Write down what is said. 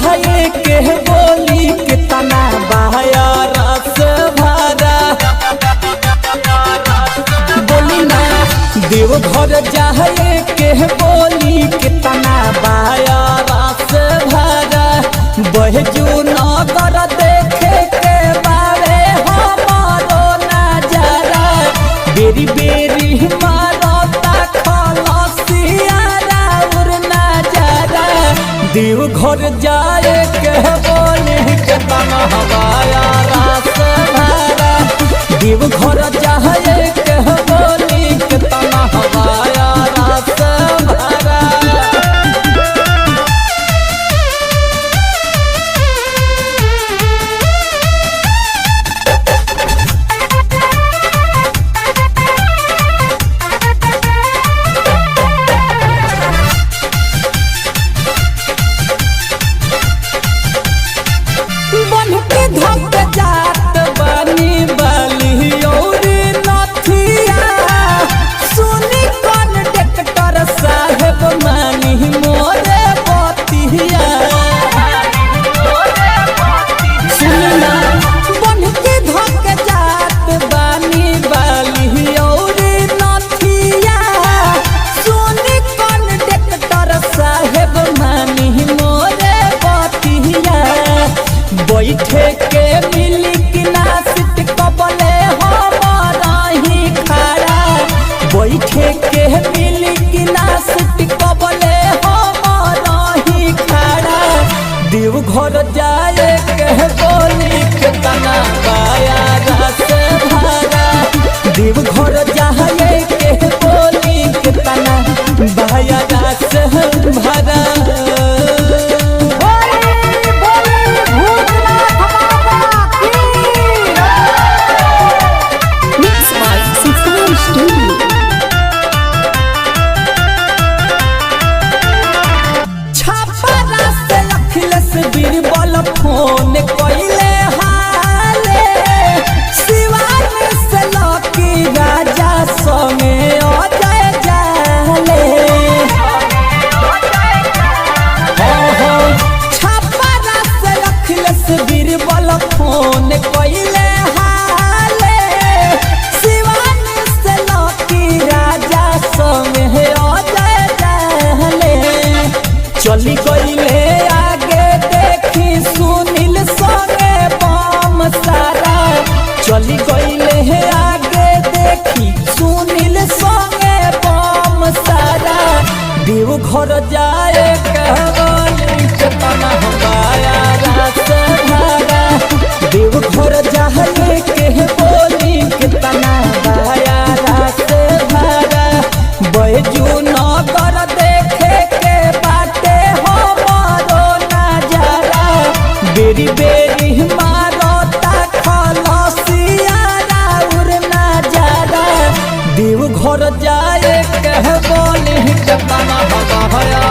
जाए के बोली कितना बहाया रस भरा। बोली ना देवघर जाए के बोली कितना बहाया रस भरा। बहजू नगर देखे के बारे हमारो नजारा। बेरी बेरी मारता खलसिया राउर नजारा। देवघर जाए के बोली कितना हवाया रास भरा। देवघर जाए के बोली कितना हवाया रास भरा। बन के धक जात बानी बाली और नथिया। सुनी कौन डॉक्टर साहेब मानी मोरे बतिया। सुनना बन के धक जात बानी बाली और नथिया। सुनी कौन डॉक्टर साहेब मानी मोरे बतिया। बैठे के मिली कि ना सीट कबले हमारा ही खड़ा। बैठे के मिली कि ना सीट कबले हमारा ही खड़ा। देवघर जाए के बोली कितना पाया रस भरा। देवघर जाए के बोली कितना बाया रस भरा। बोली बोली भूतनाथ बाबा की। Mixed by Sansar Studio. Chhapra से अखिलेश बीरबल फोन कइले हाले। सिवान से लकी राजा संगे अजय जाले। हो हो छापरा से अखिलेश बीरबल फोन कइले हाले। सिवान से लकी राजा संगे अजय जाले। चली गईले आगे देखी सुनील संगे बम सारा। चली गईले आगे देखी सुनील संगे बम सारा। देवघर जाए के बोली कितना हमारा रास भरा। देवघर जाए के बोली कितना बाया रास भरा। बैजू नगर देखे के बाटे हमारो नजारा। बेरी बेरी मारता खलसिया राउर नजारा। देवघर जाए के बोली कितना हवाया